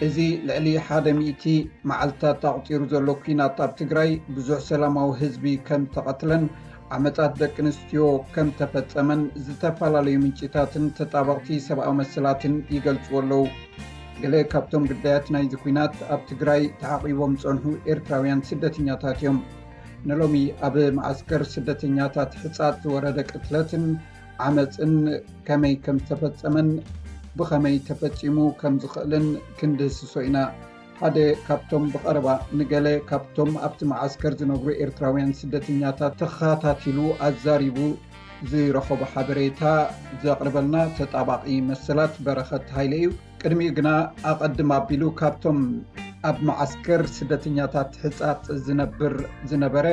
እዚ ልዕሊ ሓደ ሚእቲ መዓልታት ኣቑጺሩ ዘሎ ኲናት ኣብ ትግራይ ብዙሕ ሰላማዊ ህዝቢ ከም ተቐትለን ዓመጻት ደቂ ኣንስትዮ ከም ተፈጸመን ዝተፈላለዩ ምንጭታትን ተጣበቕቲ ሰብኣዊ መሰላትን ይገልጽዎ ኣለዉ። ገለ ካብቶም ግዳያት ናይዚ ኲናት ኣብ ትግራይ ተዓቒቦም ዝጸንሑ ኤርትራውያን ስደተኛታት እዮም። ንሎሚ ኣብ መዓስከር ስደተኛታት ሕጻጽ ዝወረደ ቅትለትን ዓመጽን ከመይ ከም ዝተፈጸመን ብኸመይ ተፈጺሙ ከም ዝኽእልን ክንድህስሶ ኢና። ሓደ ካብቶም ብቐረባ ንገለ ካብቶም ኣብቲ መዓስከር ዝነብሩ ኤርትራውያን ስደተኛታት ተኸታቲሉ ኣዛሪቡ ዝረኸቦ ሓበሬታ ዘቕርበልና ተጣባቒ መሰላት በረኸት ሃይለ እዩ። ቅድሚኡ ግና ኣቐድም ኣቢሉ ካብቶም ኣብ መዓስከር ስደተኛታት ሕጻጽ ዝነብር ዝነበረ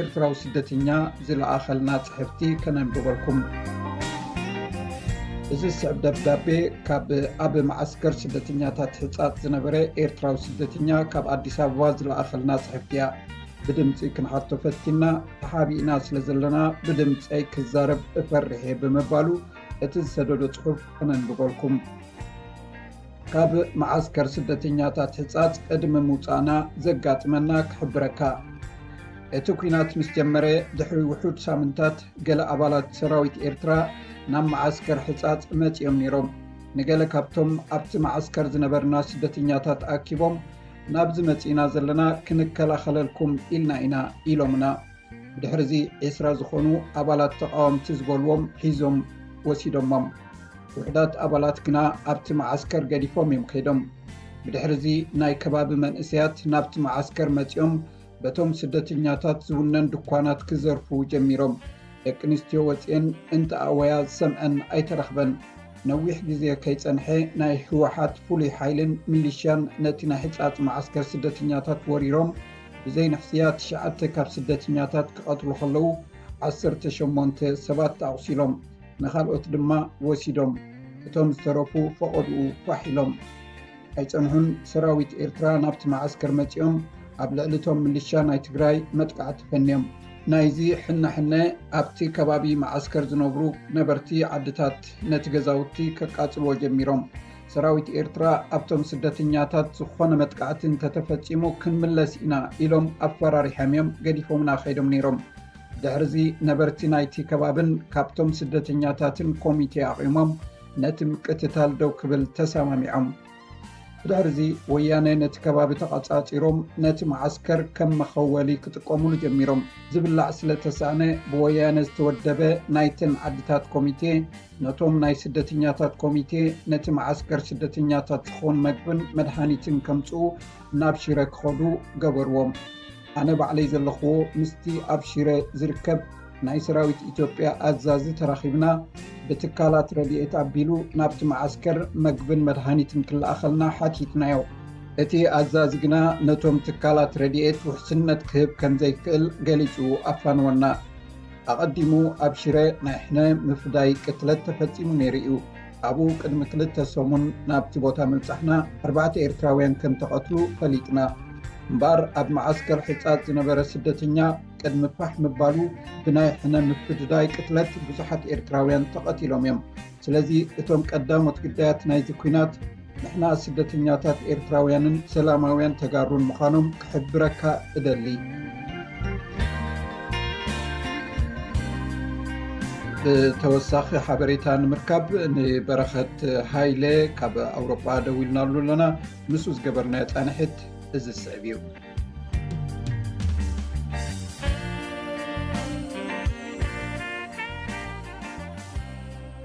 ኤርትራዊ ስደተኛ ዝለኣኸልና ጽሕፍቲ ከነንብበልኩም። እዚ ዝስዕብ ደብዳቤ ካብ ኣብ መዓስከር ስደተኛታት ሕጻጽ ዝነበረ ኤርትራዊ ስደተኛ ካብ ኣዲስ ኣበባ ዝለኣኸልና ጽሕፍቲ እያ። ብድምጺ ክንሓቶ ፈቲና፣ ተሓቢእና ስለ ዘለና ብድምጸይ ክዛረብ እፈርሕ እየ ብምባሉ እቲ ዝሰደዶ ጽሑፍ ከነንብበልኩም። ካብ መዓስከር ስደተኛታት ሕጻጽ ቅድሚ ምውጻእና ዘጋጥመና ክሕብረካ። እቲ ኲናት ምስ ጀመረ ድሕሪ ውሑድ ሳምንታት ገለ ኣባላት ሰራዊት ኤርትራ ናብ መዓስከር ሕጻጽ መጺኦም ነይሮም። ንገለ ካብቶም ኣብቲ መዓስከር ዝነበርና ስደተኛታት ኣኪቦም ናብዚ መጺእና ዘለና ክንከላኸለልኩም ኢልና ኢና ኢሎምና። ብድሕርዚ ዒስራ ዝኾኑ ኣባላት ተቓወምቲ ዝበልዎም ሒዞም ወሲዶሞም። ውሑዳት ኣባላት ግና ኣብቲ መዓስከር ገዲፎም እዮም ከይዶም። ብድሕርዚ ናይ ከባቢ መንእሰያት ናብቲ መዓስከር መጺኦም በቶም ስደተኛታት ዝውነን ድኳናት ክዘርፉ ጀሚሮም። ደቂ ኣንስትዮ ወጺኤን እንትኣወያ ዝሰምዐን ኣይተረኽበን። ነዊሕ ግዜ ከይጸንሐ ናይ ህወሓት ፍሉይ ሓይልን ሚሊሽያን ነቲ ናይ ሕጻጽ መዓስከር ስደተኛታት ወሪሮም ብዘይንሕስያ ትሽዓተ ካብ ስደተኛታት ክቐትሉ ከለዉ ዓሰርተ ሸሞንተ ሰባት ኣቑሲሎም፣ ንኻልኦት ድማ ወሲዶም። እቶም ዝተረፉ ፈቐድኡ ፋሕ ኢሎም። ኣይጸንሑን፣ ሰራዊት ኤርትራ ናብቲ መዓስከር መጺኦም ኣብ ልዕሊ እቶም ምልሻ ናይ ትግራይ መጥቃዕቲ ፈንዮም። ናይዚ ሕነ ሕነ ኣብቲ ከባቢ መዓስከር ዝነብሩ ነበርቲ ዓድታት ነቲ ገዛውቲ ከቃጽልዎ ጀሚሮም። ሰራዊት ኤርትራ ኣብቶም ስደተኛታት ዝኾነ መጥቃዕቲ እንተተፈጺሙ ክንምለስ ኢና ኢሎም ኣፈራሪሖም እዮም ገዲፎምና ከይዶም ነይሮም። ድሕርዚ ነበርቲ ናይቲ ከባብን ካብቶም ስደተኛታትን ኮሚቴ ኣቑሞም ነቲ ምቅትታል ደው ክብል ተሰማሚዖም። ብድሕርዚ ወያነ ነቲ ከባቢ ተቐጻጺሮም ነቲ መዓስከር ከም መኸወሊ ክጥቀሙሉ ጀሚሮም። ዝብላዕ ስለ ተሳእነ ብወያነ ዝተወደበ ናይተን ዓድታት ኮሚቴ ነቶም ናይ ስደተኛታት ኮሚቴ ነቲ መዓስከር ስደተኛታት ዝኸውን መግብን መድሃኒትን ከምጽኡ ናብ ሽረ ክኸዱ ገበርዎም። ኣነ ባዕለይ ዘለኽዎ ምስቲ ኣብ ሽረ ዝርከብ ናይ ሰራዊት ኢትዮጵያ ኣዛዚ ተራኺብና ብትካላት ረድኤት ኣቢሉ ናብቲ መዓስከር መግብን መድሃኒትን ክለኣኸልና ሓቲትናዮ። እቲ ኣዛዚ ግና ነቶም ትካላት ረድኤት ውሕስነት ክህብ ከም ዘይክእል ገሊጹ ኣፋንወና። ኣቐዲሙ ኣብ ሽረ ናይ ሕነ ምፍዳይ ቅትለት ተፈጺሙ ነይሩ እዩ። ኣብኡ ቅድሚ ክልተ ሰሙን ናብቲ ቦታ ምብጻሕና ኣርባዕተ ኤርትራውያን ከም ተቐትሉ ፈሊጥና። እምበኣር ኣብ መዓስከር ሕጻጽ ዝነበረ ስደተኛ ቅድሚ ፋሕ ምባሉ ብናይ ሕነ ምፍድዳይ ቅትለት ብዙሓት ኤርትራውያን ተቐቲሎም እዮም። ስለዚ እቶም ቀዳሞት ግዳያት ናይዚ ኲናት ንሕና ስደተኛታት ኤርትራውያንን ሰላማውያን ተጋሩን ምዃኖም ክሕብረካ እደሊ። ብተወሳኺ ሓበሬታ ንምርካብ ንበረኸት ሃይለ ካብ ኣውሮጳ ደዊልናሉ ኣለና። ምስኡ ዝገበርናዮ ጻንሒት እዚ ዝስዕብ እዩ።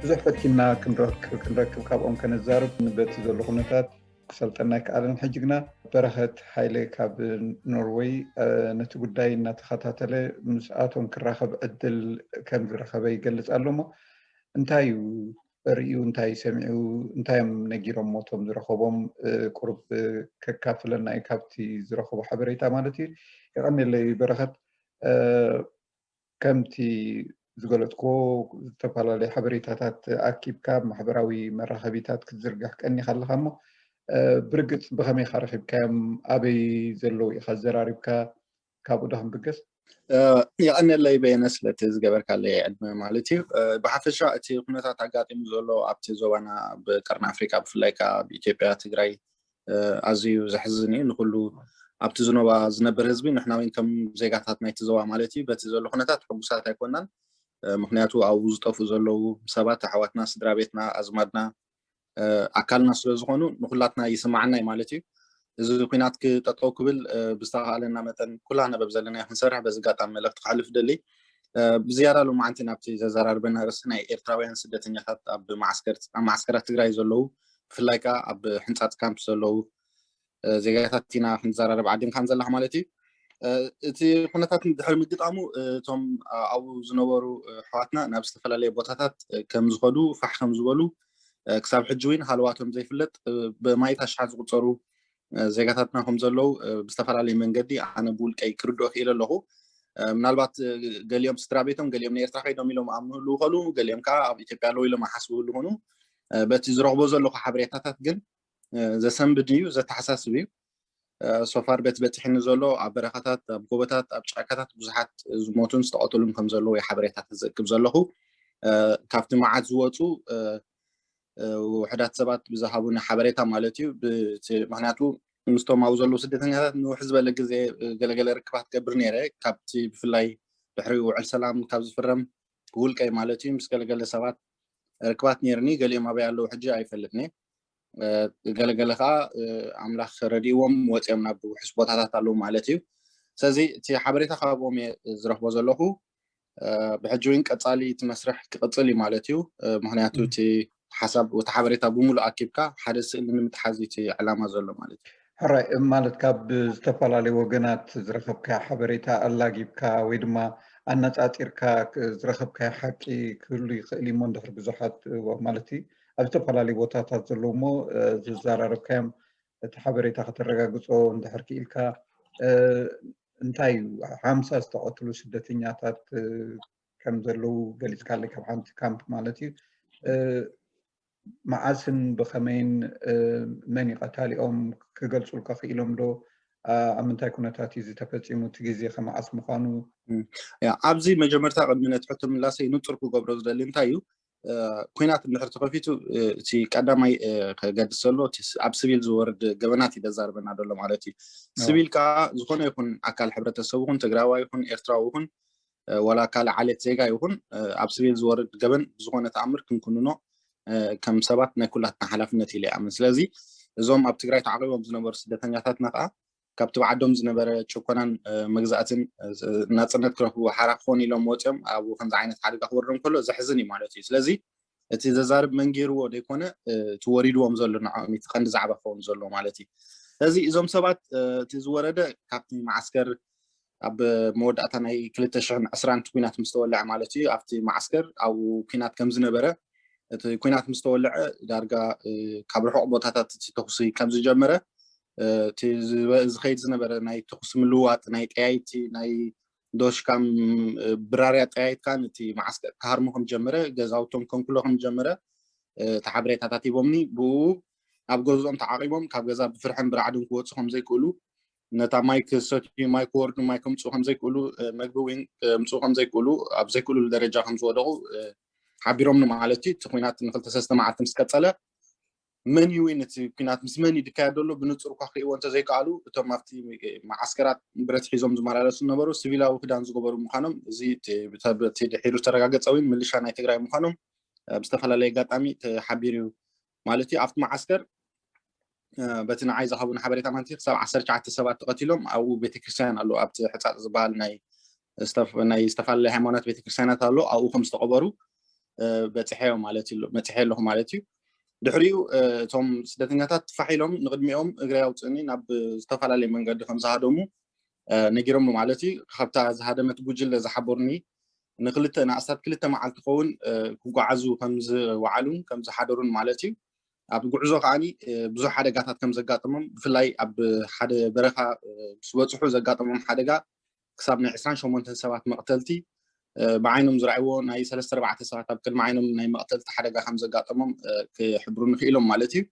ብዙሕ ፈቲና ክንረክብ ክንረክብ ካብኦም ከነዛርብ በቲ ዘሎ ኩነታት ክሰልጠና ኣይከኣለን። ሕጂ ግና በረኸት ሃይለ ካብ ኖርወይ ነቲ ጉዳይ እናተኸታተለ ምስኣቶም ክራኸብ ዕድል ከም ዝረኸበ ይገልጽ ኣሎ። እሞ እንታይ እዩ ርእዩ፣ እንታይ ሰሚዑ፣ እንታይ እዮም ነጊሮሞ እቶም ዝረኸቦም? ቁሩብ ከካፍለና እዩ ካብቲ ዝረኸቦ ሓበሬታ ማለት እዩ። የቐንየለይ በረኸት። ከምቲ ዝገለጽክዎ ዝተፈላለዩ ሓበሬታታት ኣኪብካ ኣብ ማሕበራዊ መራኸቢታት ክትዝርግሕ ቀኒኻ ኣለኻ። እሞ ብርግጽ ብኸመይ ኢኻ ረኺብካዮም? ኣበይ ዘለዉ ኢኻ ኣዘራሪብካ? ካብኡ ዶ ክንብገስ? የቐነለይ በየነ ስለቲ ዝገበርካለይ ዕድመ ማለት እዩ። ብሓፈሻ እቲ ኩነታት ኣጋጢሙ ዘሎ ኣብቲ ዞባና፣ ኣብ ቀርኒ ኣፍሪካ፣ ብፍላይ ከዓ ኣብ ኢትዮጵያ፣ ትግራይ ኣዝዩ ዘሕዝን እዩ። ንኩሉ ኣብቲ ዝኖባ ዝነብር ህዝቢ፣ ንሕና እውን ከም ዜጋታት ናይቲ ዞባ ማለት እዩ፣ በቲ ዘሎ ኩነታት ሕጉሳት ኣይኮናን። ምክንያቱ ኣብኡ ዝጠፍኡ ዘለዉ ሰባት፣ ኣሕዋትና፣ ስድራ ቤትና፣ ኣዝማድና፣ ኣካልና ስለዝኾኑ ንኩላትና ይስማዓና እዩ ማለት እዩ። እዚ ኩናት ክጠጠው ክብል ብዝተኻእለና መጠን ኩላና በብዘለናዮ ክንሰርሕ በዚ ኣጋጣሚ መልእኽቲ ከሕልፍ ደሊ። ብዝያዳ ሎማዓንቲ ናብቲ ዘዘራርበና ርእሲ ናይ ኤርትራውያን ስደተኛታት ኣብ ማዓስከራት ትግራይ ዘለዉ፣ ብፍላይ ከዓ ኣብ ሕንፃፅ ካምፕ ዘለዉ ዜጋታት ኢና ክንዘራረብ ዓዲምካን ዘለካ ማለት እዩ። እቲ ኩነታት ድሕሪ ምግጣሙ እቶም ኣብኡ ዝነበሩ ኣሕዋትና ናብ ዝተፈላለየ ቦታታት ከም ዝኸዱ፣ ፋሕ ከም ዝበሉ፣ ክሳብ ሕጂ እውን ሃለዋቶም ዘይፍለጥ ብማይት ኣሽሓት ዝቁፀሩ ዜጋታትና ከም ዘለዉ ብዝተፈላለየ መንገዲ ኣነ ብውልቀይ ክርድኦ ክኢለ ኣለኹ። ምናልባት ገሊኦም ስድራ ቤቶም፣ ገሊኦም ንኤርትራ ከይዶም ኢሎም ኣብ ምህሉ ይኸሉ፣ ገሊኦም ከዓ ኣብ ኢትዮጵያ ኣለዉ ኢሎም ኣሓስቡ ይኾኑ። በቲ ዝረኽቦ ዘለኹ ሓበሬታታት ግን ዘሰንብድ እዩ፣ ዘተሓሳስብ እዩ። ሶፋር በቲ በፂሕኒ ዘሎ ኣብ በረኻታት፣ ኣብ ጎቦታት፣ ኣብ ጫካታት ብዙሓት ዝሞቱን ዝተቐተሉን ከም ዘለዉ ሓበሬታታት ዘእክብ ዘለኹ። ካብቲ መዓት ዝወፁ ውሕዳት ሰባት ብዝሃቡኒ ሓበሬታ ማለት እዩ። ምክንያቱ ምስቶም ኣብኡ ዘለዉ ስደተኛታት ንውሕ ዝበለ ግዜ ገለገለ ርክባት ገብር ነይረ፣ ካብቲ ብፍላይ ድሕሪ ውዕል ሰላም ካብ ዝፍረም ውልቀይ ማለት እዩ። ምስ ገለገለ ሰባት ርክባት ነይርኒ፣ ገሊኦም ኣበይ ኣለዉ ሕጂ ኣይፈልጥኒ። ገለገለ ከዓ ኣምላኽ ረድእዎም ወፂኦም ናብ ውሕስ ቦታታት ኣለዉ ማለት እዩ። ስለዚ እቲ ሓበሬታ ካብኦም እየ ዝረኽቦ ዘለኹ። ብሕጂ እውን ቀፃሊ እቲ መስርሕ ክቕፅል እዩ ማለት እዩ። ምክንያቱ እቲ ሓሳብ፣ እቲ ሓበሬታ ብምሉእ ኣኪብካ ሓደ ስእሊ ንምትሓዝ እዩ እቲ ዕላማ ዘሎ ማለት እዩ። ሕራይ፣ ማለት ካብ ዝተፈላለዩ ወገናት ዝረኸብካዮ ሓበሬታ ኣላጊብካ ወይ ድማ ኣነፃፂርካ ዝረኸብካዮ ሓቂ ክህሉ ይኽእል እሞ፣ እንድሕር ብዙሓት ማለት እዩ ኣብ ዝተፈላለዩ ቦታታት ዘለዉ እሞ ዝዘራረብካዮም እቲ ሓበሬታ ከተረጋግፆ እንድሕር ክኢልካ፣ እንታይ እዩ ሓምሳ ዝተቐትሉ ስደተኛታት ከም ዘለዉ ገሊፅካለይ፣ ካብ ሓንቲ ካምፕ ማለት እዩ። መዓስን ብኸመይን መን እዩ ቀታሊኦም ክገልፁልካ ክኢሎም ዶ? ኣብ ምንታይ ኩነታት እዩ ዝተፈፂሙ? እቲ ግዜ ከመዓስ ምዃኑ? ያ፣ ኣብዚ መጀመርታ ቅድሚ ነቲ ሕቶ ምላሰይ ንፁር ክገብሮ ዝደሊ እንታይ እዩ፣ ኩናት እንድሕር ተኸፊቱ እቲ ቀዳማይ ከገድስ ዘሎ እቲ ኣብ ስቪል ዝወርድ ገበናት እዩ ዘዛርበና ዘሎ ማለት እዩ። ስቪል ከዓ ዝኾነ ይኹን ኣካል ሕብረተሰብ ይኹን ትግራዋይ ይኹን ኤርትራዊ ይኹን ዋላ ካልእ ዓሌት ዜጋ ይኹን ኣብ ስቪል ዝወርድ ገበን ብዝኾነ ተኣምር ክንኩንኖ ከም ሰባት ናይ ኩላትና ሓላፍነት ኢለ ይኣምን። ስለዚ እዞም ኣብ ትግራይ ተዓቂቦም ዝነበሩ ስደተኛታትና ከዓ ካብቲ ብዓዶም ዝነበረ ጭኮናን መግዛእትን ናፅነት ክረኽቡ ሓራ ክኾኑ ኢሎም ወፂኦም ኣብኡ ከምዚ ዓይነት ሓደጋ ክወርዶም ከሎ ዘሕዝን እዩ ማለት እዩ። ስለዚ እቲ ዘዛርብ መን ገይርዎ ዘይኮነ እቲ ወሪድዎም ዘሎ ንዕኦም እቲ ቀንዲ ዛዕባ ክኸውን ዘለዎ ማለት እዩ። ስለዚ እዞም ሰባት እቲ ዝወረደ ካብቲ መዓስከር ኣብ መወዳእታ ናይ ክልተ ሽሕን ዕስራን ኩናት ምስ ተወልዐ ማለት እዩ ኣብቲ መዓስከር ኣብኡ ኩናት ከም ዝነበረ፣ እቲ ኩናት ምስ ተወልዐ ዳርጋ ካብ ርሑቕ ቦታታት እቲ ተኹሲ ከም ዝጀመረ፣ እቲ ዝኸይድ ዝነበረ ናይ ተኹሲ ምልውዋጥ ናይ ጠያይቲ ናይ ዶሽካም ብራርያ ጠያይትካ ነቲ መዓስከር ክሃርሞ ከም ጀመረ፣ ገዛውቶም ከንኩሎ ከም ጀመረ እቲ ሓበሬታታት ሂቦምኒ። ብኡ ኣብ ገዝኦም ተዓቂቦም ካብ ገዛ ብፍርሕን ብራዕድን ክወፁ ከም ዘይክእሉ፣ ነታ ማይ ክሰትዩ ማይ ክወርዱ ማይ ከምፅኡ ከም ዘይክእሉ፣ መግቢ እውን ከምፅኡ ከም ዘይክእሉ፣ ኣብ ዘይክእሉሉ ደረጃ ከም ዝወደቑ ሓቢሮምኒ ማለት እዩ። እቲ ኩናት ንክልተ ሰለስተ መዓልቲ ምስ ቀፀለ መን እዩ ወይ ነቲ ኩናት ምስ መን እዩ ዝካየድ ዘሎ ብንፁር እኳ ክርእይዎ እንተዘይከኣሉ፣ እቶም ኣብቲ መዓስከራት ብረት ሒዞም ዝመላለሱ ዝነበሩ ሲቪላዊ ክዳን ዝገበሩ ምዃኖም፣ እዚ እቲ ድሒሩ ዝተረጋገፀ እውን ምልሻ ናይ ትግራይ ምዃኖም ብዝተፈላለየ ኣጋጣሚ ተሓቢሩ እዩ ማለት እዩ። ኣብቲ መዓስከር በቲ ንዓይ ዝሃቡን ሓበሬታ ማለት ክሳብ ዓሰርተ ትሽዓተ ሰባት ተቐቲሎም ኣብኡ ቤተክርስትያን ኣሎ፣ ኣብቲ ሕፃፅ ዝበሃል ናይ ዝተፈላለዩ ሃይማኖት ቤተክርስትያናት ኣሎ፣ ኣብኡ ከም ዝተቐበሩ በፅሐዮ ማለት እዩ፣ በፅሐ ኣለኹ ማለት እዩ። ድሕሪኡ እቶም ስደተኛታት ፋሕ ኢሎም ንቕድሚኦም እግረይ ኣውፅእኒ ናብ ዝተፈላለየ መንገዲ ከም ዝሃደሙ ነጊሮም ማለት እዩ። ካብታ ዝሃደመት ጉጅለ ዝሓበሩኒ ንክልተ ንኣስታት ክልተ መዓልቲ ኸውን ክጓዓዙ ከም ዝወዓሉን ከም ዝሓደሩን ማለት እዩ። ኣብ ጉዕዞ ከዓኒ ብዙሕ ሓደጋታት ከም ዘጋጠሞም፣ ብፍላይ ኣብ ሓደ በረኻ ምስ በፅሑ ዘጋጠሞም ሓደጋ ክሳብ ናይ ዕስራን ሸሞንተን ሰባት መቕተልቲ ብዓይኖም ዝረኣይዎ ናይ ሰለስተ ኣርባዕተ ሰባት ኣብ ቅድሚ ዓይኖም ናይ መቕተልቲ ሓደጋ ከም ዘጋጠሞም ክሕብሩ ንክኢሎም ማለት እዩ።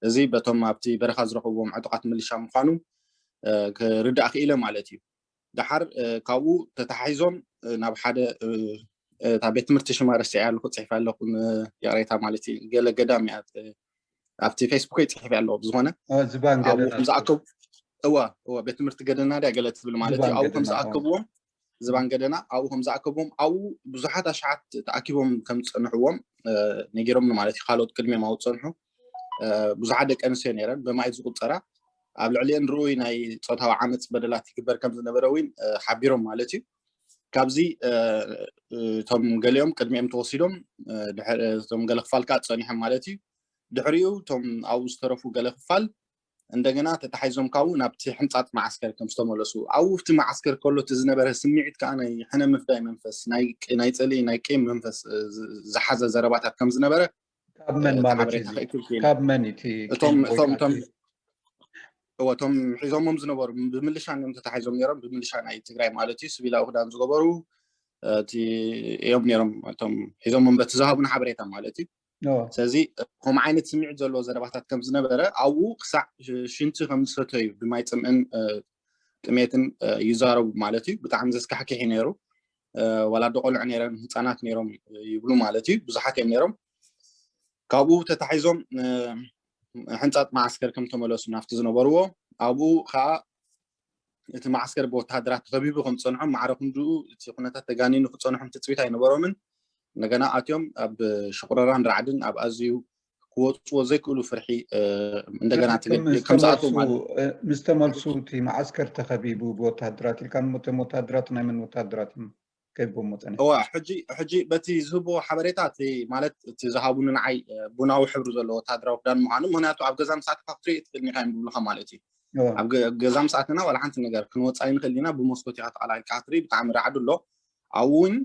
እዚ በቶም ኣብቲ በረኻ ዝረኸብዎም ዕጡቓት ምልሻ ምዃኑ ክርዳእ ክኢለ ማለት እዩ። ደሓር ካብኡ ተታሒዞም ናብ ሓደ እታ ቤት ትምህርቲ ሽማ ረሲዐ ኣለኹ፣ ፅሒፈ ኣለኹ፣ ይቕሬታ ማለት እዩ። ገለ ገዳም እያ፣ ኣብቲ ፌስቡከይ ፅሒፈ ኣለኹ። ብዝኾነ ዝባን ገደና ዝኣከቡ፣ እዋ እዋ፣ ቤት ትምህርቲ ገደና ድያ ገለ ትብል ማለት እዩ። ኣብኡ ከም ዝኣከብዎም፣ ዝባን ገደና ኣብኡ ከም ዝኣከብዎም፣ ኣብኡ ብዙሓት ኣሽሓት ተኣኪቦም ከም ዝፀንሕዎም ነጊሮም ማለት እዩ። ካልኦት ቅድሚኦም ኣብኡ ዝፀንሑ ብዙሓት ደቂ ኣንስትዮ ነይረን፣ ብማየት ዝቁፀራ፣ ኣብ ልዕሊአን ርኡይ ናይ ፆታዊ ዓመፅ በደላት ይግበር ከም ዝነበረ እውን ሓቢሮም ማለት እዩ። ካብዚ እቶም ገሊኦም ቅድሚኦም ተወሲዶም፣ እቶም ገለ ክፋል ከዓ ፀኒሖም ማለት እዩ። ድሕሪኡ እቶም ኣብኡ ዝተረፉ ገለ ክፋል እንደገና ተታሒዞም ካብኡ ናብቲ ሕንፃፅ መዓስከር ከም ዝተመለሱ፣ ኣብኡ ኣብቲ መዓስከር ከሎ እቲ ዝነበረ ስምዒት ከዓ ናይ ሕነ ምፍዳይ መንፈስ፣ ናይ ፅልኢ፣ ናይ ቂም መንፈስ ዝሓዘ ዘረባታት ከም ዝነበረ ካብ መን ማለት እዩ? ካብ መን እቲ እቶም እቶም እቶም እቶም ሒዞሞም ዝነበሩ ብምልሻ እዮም ተታሒዞም ነይሮም። ብምልሻ ናይ ትግራይ ማለት እዩ፣ ስቪላዊ ክዳን ዝገበሩ እዮም ነይሮም እቶም ሒዞሞም በቲ ዝሃቡን ሓበሬታ ማለት እዩ። ስለዚ ከምኡ ዓይነት ስምዒት ዘለዎ ዘረባታት ከም ዝነበረ ኣብኡ ክሳዕ ሽንቲ ከም ዝሰተዩ ብማይ ፅምእን ጥሜትን ይዛረቡ ማለት እዩ። ብጣዕሚ ዘስካሕክሕ ነይሩ። ዋላ ዶ ቆልዑ ነይረን ህፃናት ነይሮም ይብሉ ማለት እዩ። ብዙሓት እዮም ነይሮም። ካብኡ ተታሒዞም ሕንፃጥ መዓስከር ከም ተመለሱ ናብቲ ዝነበርዎ፣ ኣብኡ ከዓ እቲ መዓስከር ብወተሃደራት ተኸቢቡ ከም ዝፀንሖም፣ ማዕረ ክንድኡ እቲ ኩነታት ተጋኒኑ ክፀንሖም ትፅቢት ኣይነበሮምን። እንደገና ኣትዮም ኣብ ሽቑረራን ራዕድን ኣብ ኣዝዩ ክወፅዎ ዘይክእሉ ፍርሒ እንደገና ከም ዝኣትዉ ማለት። ምስ ተመልሱ እቲ መዓስከር ተኸቢቡ ብወተሃደራት ኢልካ፣ እቶም ወተሃደራት ናይ መን ወተሃደራት እዮም ከቢቦም መፀነ? እዋ ሕጂ ሕጂ በቲ ዝህብዎ ሓበሬታ፣ እቲ ማለት እቲ ዝሃቡኒ ንዓይ ቡናዊ ሕብሪ ዘለዎ ወተሃደራዊ ክዳን ምዃኑ፣ ምክንያቱ ኣብ ገዛ ምስ ኣተካ ክትርኢ ትኽእል ኢኻ እዮም ዝብሉካ ማለት እዩ። ኣብ ገዛ ምስ ኣተና ዋላ ሓንቲ ነገር ክንወፅእ ኣይንኽእል ኢና፣ ብመስኮት ኢኻ ተቐላቂልካ ክትርኢ፣ ብጣዕሚ ራዕዲ ኣሎ። ኣብኡ እውን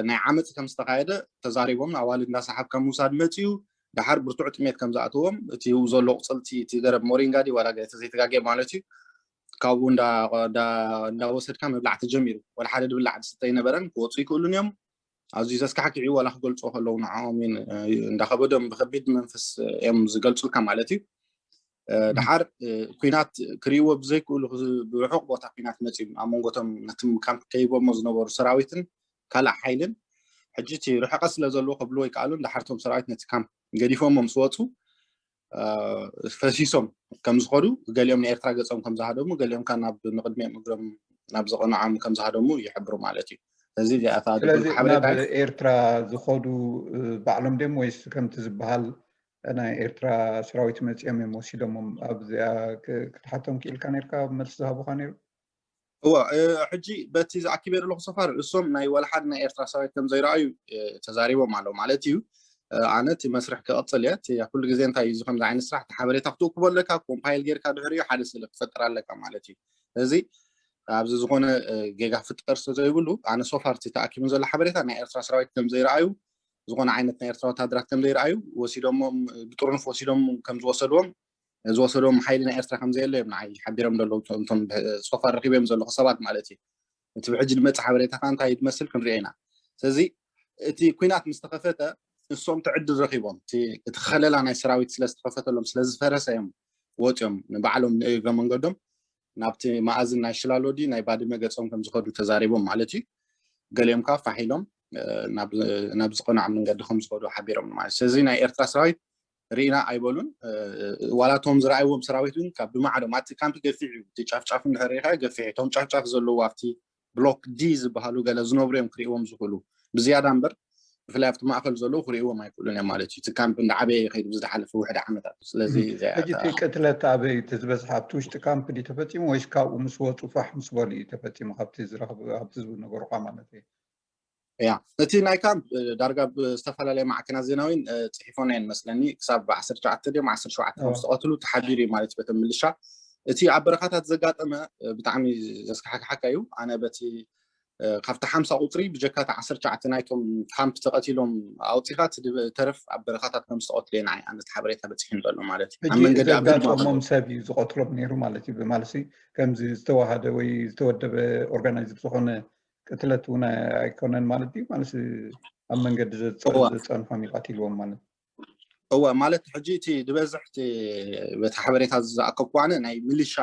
ናይ ዓመፅ ከም ዝተካየደ ተዛሪቦም፣ ኣዋልድ እንዳሰሓብካ ምውሳድ መፅዩ፣ ደሓር ብርቱዕ ጥሜት ከም ዝኣተዎም፣ እቲ ዘሎ ቁፅልቲ እቲ ገረብ ሞሪንጋ ድዩ ዋላ ገለ ተዘይተጋግየ ማለት እዩ፣ ካብኡ እንዳወሰድካ ምብላዕ ተጀሚሩ። ወላ ሓደ ድብላዕ ዝስተ ኣይነበረን፣ ክወፁ ይክእሉን እዮም። ኣዝዩ ዘስካሕክዕ እዩ፣ ዋላ ክገልፅዎ ከለዉ ንዕኦም እንዳከበዶም ብከቢድ መንፈስ እዮም ዝገልፁልካ ማለት እዩ። ደሓር ኩናት ክርእይዎ ብዘይክእሉ፣ ብርሑቕ ቦታ ኩናት መፅዩ ኣብ መንጎቶም ነቲ ካምፕ ከይቦሞ ዝነበሩ ሰራዊትን ካልእ ሓይልን፣ ሕጂ እቲ ርሕቀት ስለ ዘለዎ ከብልዎ ይከኣሉን፣ ደሓር እቶም ሰራዊት ነቲ ካምፕ ገዲፎሞ ምስ ወፁ ፈሲሶም ከም ዝኸዱ፣ ገሊኦም ንኤርትራ ገፆም ከም ዝሃደሙ፣ ገሊኦም ከዓ ናብ ንቕድሚኦም እግሮም ናብ ዝቐንዖም ከም ዝሃደሙ ይሕብሩ ማለት እዩ። ስለዚ እዚኣ እታ ስለዚ ድግል ናብ ሓበሬታ ኤርትራ ዝኸዱ ባዕሎም ድዮም ወይስ ከምቲ ዝበሃል ናይ ኤርትራ ሰራዊት መፂኦም እዮም ወሲዶሞም? ኣብዚኣ ክትሓቶም ክኢልካ ነርካ፣ መልሲ ዝሃቡካ ነይሩ? እወ፣ ሕጂ በቲ ዝኣኪበ ዘለኹ ሰፋር እሶም ናይ ዋላ ሓደ ናይ ኤርትራ ሰራዊት ከም ዘይረኣዩ ተዛሪቦም ኣለዉ ማለት እዩ። ኣነ እቲ መስርሕ ክቐፅል እየ። እቲ ኩሉ ግዜ እንታይ እዩ፣ እዚ ከምዚ ዓይነት ስራሕ እቲ ሓበሬታ ክትእክቦ ኣለካ፣ ኮምፓይል ጌርካ ድሕሪኡ ሓደ ስእሊ ክፈጥር ኣለካ ማለት እዩ። ስለዚ ኣብዚ ዝኾነ ጌጋ ፍጠር ስለ ዘይብሉ፣ ኣነ ሶፋር እቲ ተኣኪቡ ዘሎ ሓበሬታ ናይ ኤርትራ ሰራዊት ከም ዘይረኣዩ፣ ዝኾነ ዓይነት ናይ ኤርትራ ወታደራት ከም ዘይረኣዩ፣ ወሲዶሞም ብጥርኑፍ ወሲዶም ከም ዝወሰድዎም፣ ዝወሰድዎም ሓይሊ ናይ ኤርትራ ከም ዘየለ እዮም ንዓይ ሓቢሮም ዘለዉ፣ እቶም ሶፋር ረኺቦም ዘለኹ ሰባት ማለት እዩ። እቲ ብሕጂ ዝመፅእ ሓበሬታ ከዓ እንታይ ዝመስል ክንሪኦ ኢና። ስለዚ እቲ ኩናት ምስ ተኸፈተ ንሶም እቲ ዕድል ረኺቦም፣ እቲ ከለላ ናይ ሰራዊት ስለ ዝተኸፈተሎም፣ ስለ ዝፈረሰ እዮም ወፂኦም ንባዕሎም ንእግረ መንገዶም ናብቲ መኣዝን ናይ ሽላሎ ድዩ ናይ ባድመ ገፆም ከም ዝኸዱ ተዛሪቦም ማለት እዩ። ገሊኦም ከዓ ፋሕ ኢሎም ናብ ዝቐንዖም መንገዲ ከም ዝኸዱ ሓቢሮም ማለት እዩ። ስለዚ ናይ ኤርትራ ሰራዊት ርኢና ኣይበሉን። ዋላ እቶም ዝረኣይዎም ሰራዊት እውን ካብ ብማዕዶም፣ ኣብቲ ካምፕ ገፊሕ እዩ፣ እቲ ጫፍጫፍ እንድሕር ርኢኻ ገፊሕ እዩ። እቶም ጫፍጫፍ ዘለዉ ኣብቲ ብሎክ ዲ ዝበሃሉ ገለ ዝነብሩ እዮም ክርእይዎም ዝኽእሉ ብዝያዳ እምበር፣ ብፍላይ ኣብቲ ማእኸል ዘለዉ ክርእይዎም ኣይክእሉን እዮም ማለት እዩ። እቲ ካምፕ እንዳዓበየ ይኸይድ ብዝተሓለፈ ውሕድ ዓመታት። ስለዚ እዚኣ ሕጂ እቲ እያ። ቅትለት ኣበይ እቲ ዝበዝሐ ኣብቲ ውሽጢ ካምፕ ድዩ ተፈፂሙ ወይስ ካብኡ ምስ ወፁ ፋሕ ምስ በሉ እዩ ተፈፂሙ? ካብቲ ዝረኽቡ፣ ካብቲ ዝነገሩኻ ማለት እዩ። እያ፣ እቲ ናይ ካምፕ ዳርጋ ብዝተፈላለየ ማዕከናት ዜና እውን ፅሒፎን እየን መስለኒ፣ ክሳብ ዓሰርተ ትሽዓተ ድዮም ዓሰርተ ሸውዓተ ከም ዝተቐትሉ ተሓቢሩ እዩ ማለት እዩ በቶም ምልሻ። እቲ ኣብ በረኻታት ዘጋጠመ ብጣዕሚ ዘስካሕክሓካ እዩ። ኣነ በቲ ካብቲ ሓምሳ ቁፅሪ ብጀካ እቲ ዓሰርተ ትሽዓተ ናይቶም ካምፕ ተቐቲሎም ኣውፂኻ፣ እቲ ተረፍ ኣብ በረኻታት ከም ዝተቐትሉ እየ ንዓይ ኣነ እቲ ሓበሬታ በፂሑን ዘሎ ማለት እዩ። ኣብ ሕጂ መንገዲ ኣብ ዘጋጠሞም ሰብ እዩ ዝቐትሎም ነይሩ ማለት እዩ። ብማለሲ ከምዚ ዝተዋሃደ ወይ ዝተወደበ ኦርጋናይዝድ ዝኾነ ቅትለት እውን ኣይኮነን ማለት እዩ። ማለት ኣብ መንገዲ ዘፀ-፣ እዋ። ዘፀንሖም እዩ ቀቲልዎም ማለት። እወ፣ ማለት ሕጂ እቲ ዝበዝሕ እቲ በቲ ሓበሬታ ዝኣከብኩ ኣነ ናይ ሚሊሻ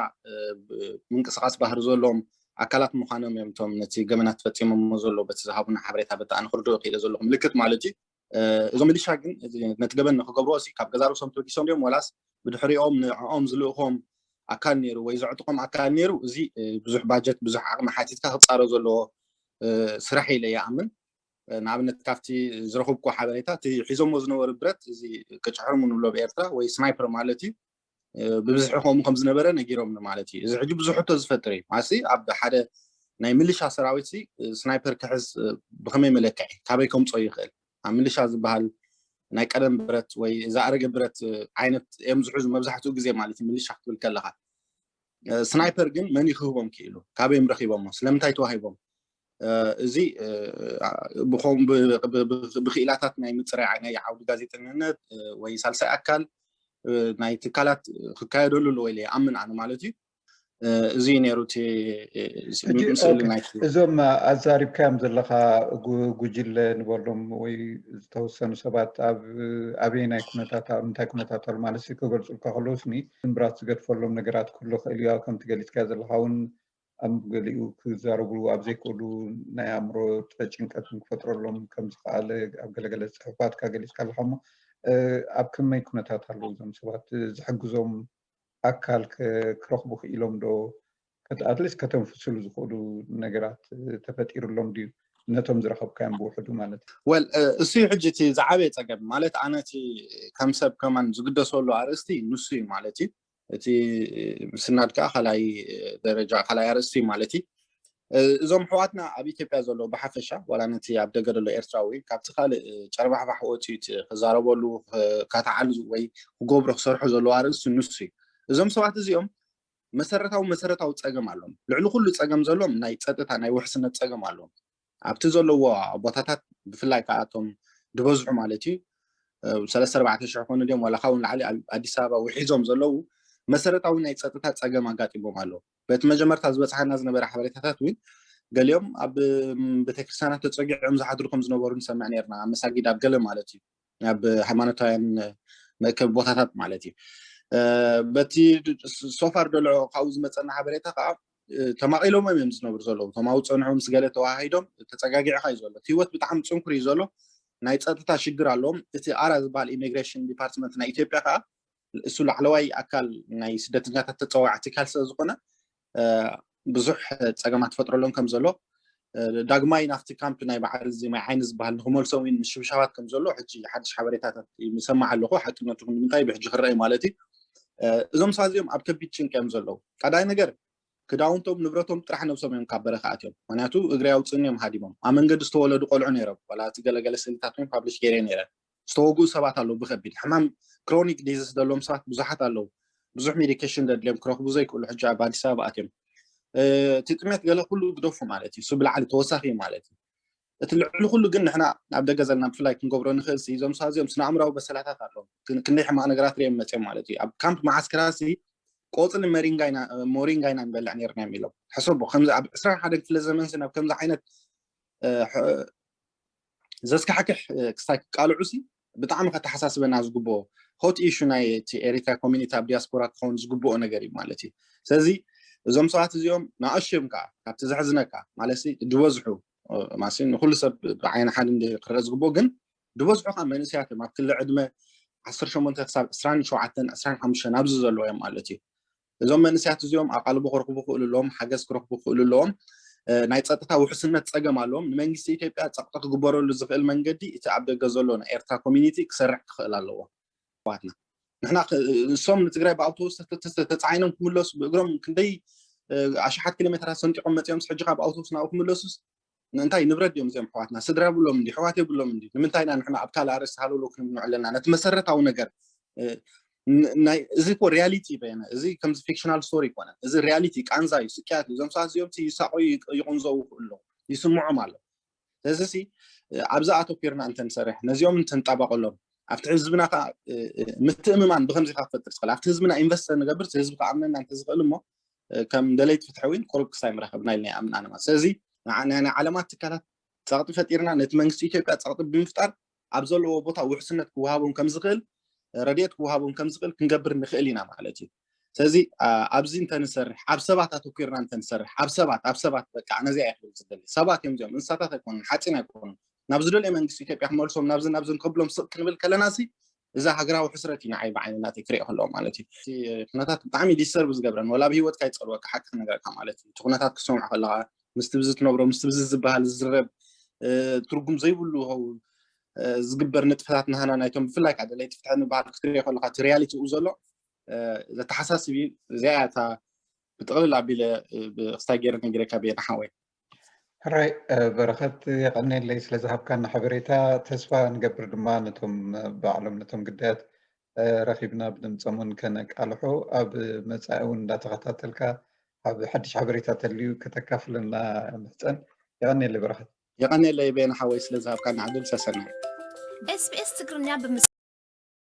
ምንቅስቃስ ባህሪ ዘለዎም ኣካላት ምዃኖም እዮም እቶም ነቲ ገበናት ፈፂሞሞ ዘሎ በቲ ዝሃቡና ሓበሬታ በቲ ኣነ ክርድኦ ክኢለ ዘለኹ ምልክት ማለት እዩ። እዞም ሚሊሻ ግን ነቲ ገበን ንክገብርዎ ሲ ካብ ገዛ ርእሶም ተበጊሶም ድዮም ወላስ ብድሕሪኦም ንዕኦም ዝልእኾም ኣካል ነይሩ ወይ ዘዕጥቆም ኣካል ነይሩ? እዚ ብዙሕ ባጀት ብዙሕ ዓቕሚ ሓቲትካ ክፃሮ ዘለዎ ስራሕ ኢለ ይኣምን። ንኣብነት ካብቲ ዝረኽብኩ ሓበሬታ እቲ ሒዞሞ ዝነበሩ ብረት እዚ ቅጭሕርሙ ንብሎ ብኤርትራ ወይ ስናይፐር ማለት እዩ ብብዝሒ ከምኡ ከም ዝነበረ ነጊሮም ማለት እዩ። እዚ ሕጂ ብዙሕ ሕቶ ዝፈጥር እዩ። ማሲ ኣብ ሓደ ናይ ሚሊሻ ሰራዊት ሲ ስናይፐር ክሕዝ ብኸመይ መለክዒ ካበይ ከምፅኦ ይኽእል? ኣብ ሚሊሻ ዝበሃል ናይ ቀደም ብረት ወይ ዝኣረገ ብረት ዓይነት እዮም ዝሕዙ መብዛሕትኡ ግዜ ማለት እዩ። ሚሊሻ ክትብል ከለኻ ስናይፐር ግን መን ይክህቦም ክኢሉ? ካበይ እዮም ረኪቦሞ? ስለምንታይ ተዋሂቦም? እዚ ብክኢላታት ናይ ምፅራይ ናይ ዓውዲ ጋዜጠኝነት ወይ ሳልሳይ ኣካል ናይ ትካላት ክካየደሉ ኣለዎ ኢለ ይኣምን ኣነ ማለት እዩ። እዚ ነይሩ እቲ ስእሊ ናይቲ እዞም ኣዛሪብካዮም ዘለካ ጉጅለ ንበሎም ወይ ዝተወሰኑ ሰባት ኣብ ኣበየናይ ኩነታት ኣብ ምንታይ ኩነታት ኣሎ ማለት ክገልፁልካ ከለውስኒ ድንብራት ዝገድፈሎም ነገራት ክህሉ ክእል እዩ። ከምቲ ገሊፅካዮ ዘለካ እውን ኣብ ገሊኡ ክዛረቡ ኣብ ዘይክእሉ ናይ ኣእምሮ ጭንቀትን ክፈጥረሎም ከምዝክኣለ ኣብ ገለገለ ፅሑፋትካ ገሊፅካ ኣለካ። እሞ ኣብ ከመይ ኩነታት ኣለዉ እዞም ሰባት? ዝሕግዞም ኣካል ክረኽቡ ክኢሎም ዶ? ኣትሊስት ከተንፍስሉ ዝኽእሉ ነገራት ተፈጢሩሎም ድዩ ነቶም ዝረኸብካዮም ብውሕዱ ማለት እዩ? ወል እሱ እዩ ሕጂ እቲ ዝዓበየ ፀገም ማለት ኣነ እቲ ከም ሰብ ከማን ዝግደሰሉ ኣርእስቲ ንሱ እዩ ማለት እዩ። እቲ ምስናድ ከዓ ካልኣይ ደረጃ ካልኣይ ኣርእስቲ ማለት እዩ። እዞም ኣሕዋትና ኣብ ኢትዮጵያ ዘለዉ ብሓፈሻ ዋላ ነቲ ኣብ ደገ ዘሎ ኤርትራዊ ካብቲ ካልእ ጨርባሕባሕ ወፂኡ እቲ ክዛረበሉ ከተዓልዙ ወይ ክገብሮ ክሰርሑ ዘለዉ ኣርእስቲ ንሱ እዩ። እዞም ሰባት እዚኦም መሰረታዊ መሰረታዊ ፀገም ኣሎም። ልዕሊ ኩሉ ፀገም ዘሎም ናይ ፀጥታ ናይ ውሕስነት ፀገም ኣሎም ኣብቲ ዘለዎ ቦታታት ብፍላይ ከኣቶም ዝበዝሑ ማለት እዩ ሰለስተ ኣርባዕተ ሽሕ ኮኑ ድዮም ዋላ ካብኡ ንላዕሊ ኣዲስ ኣበባ ውሒዞም ዘለዉ መሰረታዊ ናይ ፀጥታ ፀገም ኣጋጢሞም ኣሎ። በቲ መጀመርታ ዝበፅሓና ዝነበረ ሓበሬታታት እውን ገሊኦም ኣብ ቤተክርስትያናት ተፀጊዖም ዝሓድሩ ከም ዝነበሩ ንሰምዕ ነርና ኣብ መሳጊድ ኣብ ገለ ማለት እዩ ኣብ ሃይማኖታውያን መእከቢ ቦታታት ማለት እዩ። በቲ ሶፋር ደልዖ ካብኡ ዝመፀና ሓበሬታ ከዓ ተማቒሎሞም እዮም ዝነብሩ ዘለዉ። እቶም ኣብኡ ፀንሑ ምስ ገለ ተዋሃሂዶም ተፀጋጊዕካ እዩ ዘሎ። ህይወት ብጣዕሚ ፅንኩር እዩ ዘሎ። ናይ ፀጥታ ሽግር ኣለዎም። እቲ ኣራ ዝበሃል ኢሚግሬሽን ዲፓርትመንት ናይ ኢትዮጵያ ከዓ እሱ ላዕለዋይ ኣካል ናይ ስደተኛታት ተፀዋዕ ትካል ስለ ዝኾነ ብዙሕ ፀገማት ትፈጥረሎም ከም ዘሎ ዳግማይ ናብቲ ካምፕ ናይ በዓል እዚ ማይ ዓይኒ ዝበሃል ንክመልሶም እዩ ምሽብሻባት ከም ዘሎ ሕጂ ሓድሽ ሓበሬታታት ይሰማዕ ኣለኹ። ሓቅነቱ ንምንታይ ብሕጂ ክረአ ማለት እዩ። እዞም ሰባት እዚኦም ኣብ ከቢድ ጭንቂ እዮም ዘለዉ። ቀዳይ ነገር ክዳውንቶም ንብረቶም ጥራሕ ነብሶም እዮም ካብ በረኻ ኣትዮም። ምክንያቱ እግሪ ኣውፅእኒ እዮም ሃዲሞም። ኣብ መንገዲ ዝተወለዱ ቆልዑ ነይሮም። ዋላ እቲ ገለገለ ስእልታት እውን ፓብሊሽ ገይረ ነይረ። ዝተወግኡ ሰባት ኣለዉ ብከቢድ ሕማም ክሮኒክ ዲዝስ ዘለዎም ሰባት ብዙሓት ኣለዉ። ብዙሕ ሜዲኬሽን ዘድልዮም ክረኽቡ ዘይክእሉ ሕጂ ኣብ ኣዲስ ኣበባ ኣትዮም። እቲ ጥሜት ገለ ኩሉ ግደፉ ማለት እዩ። እሱ ብላዕሊ ተወሳኺ እዩ ማለት እዩ። እቲ ልዕሊ ኩሉ ግን ንሕና ኣብ ደገ ዘለና ብፍላይ ክንገብሮ ንኽእል እዞም ሰባት እዚኦም ስነ ኣእምራዊ በሰላታት ኣለዎም። ክንደይ ሕማቕ ነገራት ሪኦም መፅኦም ማለት እዩ። ኣብ ካምፕ መዓስከራት ቆፅሊ መሪንጋ ኢና ሞሪንጋ ኢና ንበልዕ ነርና እዮም ኢሎም። ሕሰቦ ከምዚ ኣብ ዕስራን ሓደን ክፍለ ዘመን ናብ ከምዚ ዓይነት ዘስካሕክሕ ክስታይ ክቃልዑ ሲ ብጣዕሚ ከተሓሳስበና ዝግብኦ ሆት ኢሹ ናይ እቲ ኤሪትራ ኮሚኒቲ ኣብ ዲያስፖራ ክኸውን ዝግብኦ ነገር እዩ ማለት እዩ። ስለዚ እዞም ሰባት እዚኦም ንኣሽዮም ከዓ ካብቲ ዘሕዝነካ ማለት ድበዝሑ ማሲ ንኩሉ ሰብ ብዓይኒ ሓደ እንዲ ክረአ ዝግብኦ ግን ድበዝሑ ከዓ መንእሰያት እዮም ኣብ ክሊ ዕድመ ዓሰርተ ሸሞንተ ክሳብ ዕስራን ሸውዓተን ዕስራን ሓሙሽተን ኣብዚ ዘለዉ እዮም ማለት እዩ። እዞም መንእሰያት እዚኦም ኣቓልቦ ክረኽቡ ክእሉ ኣለዎም፣ ሓገዝ ክረኽቡ ክእሉ ኣለዎም። ናይ ፀጥታ ውሕስነት ፀገም ኣለዎም። ንመንግስቲ ኢትዮጵያ ፀቕጢ ክግበረሉ ዝኽእል መንገዲ እቲ ኣብ ደገ ዘሎ ናይ ኤርትራ ኮሚኒቲ ክሰርሕ ክኽእል ኣለዎ። ኣሕዋትና ንሕና እሶም ንትግራይ ብኣውቶቡስ ተፃዒኖም ክምለሱ ብእግሮም ክንደይ ኣሽሓት ኪሎ ሜትራት ሰንጢቆም መፂኦም ሕጂ ካብ ኣውቶቡስ ናብኡ ክምለሱስ እንታይ ንብረት ድዮም እዚኦም ኣሕዋትና? ስድራ የብሎም እንዲ ኣሕዋት የብሎም እንዲ ንምንታይ ኢና ንሕና ኣብ ካልእ ኣርእስቲ ሃለውለው ክንብል ንውዕል ኣለና? ነቲ መሰረታዊ ነገር እዚ እኮ ሪያሊቲ በየነ እዚ ከምዚ ፊክሽናል ስቶሪ ይኮነን። እዚ ሪያሊቲ ቃንዛ እዩ፣ ስቅያት እዩ። እዞም ሰባት እዚኦም ይሳቆዩ፣ ይቁንዘው ይኽእሉ ኣለዉ፣ ይስምዖም ኣሎ። ስለዚ ኣብዚ ኣተኪርና እንተንሰርሕ ነዚኦም እንተንጣባቀሎም ኣብቲ ህዝብና ከዓ ምትእምማን ብከምዚ ካብ ትፈጥር ትኽእል ኣብቲ ህዝብና ኢንቨስት ንገብር ህዝቢ ከኣምነና እንተዝኽእል እሞ ከም ደለይቲ ፍትሒ እውን ቁሩብ ክስታይ ምረኸብና ኢልና ይኣምን ኣነ ማለት። ስለዚ ናይ ዓለማት ትካላት ፀቕጢ ፈጢርና ነቲ መንግስቲ ኢትዮጵያ ፀቕጢ ብምፍጣር ኣብ ዘለዎ ቦታ ውሕስነት ክወሃቦም ከም ዝኽእል ረድኤት ክወሃቦም ከም ዝኽእል ክንገብር ንኽእል ኢና ማለት እዩ። ስለዚ ኣብዚ እንተንሰርሕ፣ ኣብ ሰባት ኣተኪርና እንተንሰርሕ፣ ኣብ ሰባት ኣብ ሰባት በቃ ነዚኣ እየ ክብል ዝደሊ። ሰባት እዮም እዚኦም፣ እንስሳታት ኣይኮኑን፣ ሓፂን ኣይኮኑን። ናብ ዝደልዮ መንግስቲ ኢትዮጵያ ክመልሶም፣ ናብዚ ናብዚ ክብሎም ስቕ ክንብል ከለና ሲ እዛ ሃገራዊ ሕስረት እዩ ንዓይ ብዓይኒ ናተይ ክሪኦ ከለዎ ማለት እዩ። እቲ ኩነታት ብጣዕሚ ዲስተርብ ዝገብረን፣ ወላ ኣብ ህይወትካ ይፀልወካ ሓቂ ክነግረካ ማለት እዩ። እቲ ኩነታት ክሰምዖ ከለካ፣ ምስቲ ብዚ ትነብሮ፣ ምስቲ ብዚ ዝበሃል ዝዝረብ ትርጉም ዘይብሉ ዝግበር ንጥፈታት ናህና ናይቶም ብፍላይ ከዓ ደለይቲ ፍትሒ ንበሃል ክትሪኦ ከለካ እቲ ሪያሊቲ ኡ ዘሎ ዘተሓሳስብ እዩ። እዚኣ እያ እታ ብጥቕልል ኣቢለ ብክስታይ ገይረ ነጊረካ ብየ ንሓወይ። ሕራይ በረኸት፣ የቐኔለይ ስለ ዝሃብካና ሓበሬታ። ተስፋ ንገብር ድማ ነቶም ባዕሎም ነቶም ግዳያት ረኺብና ብድምፆምን ከነቃልሖ ኣብ መፃኢ እውን እንዳተኸታተልካ ኣብ ሓድሽ ሓበሬታ ተልዩ ከተካፍለና ምሕፀን። የቐኔለይ በረኸት። የቐኔለይ ቤን ሓወይ ስለ ዝሃብካና ዕድል። ሰሰናይ። SBS ትግርኛ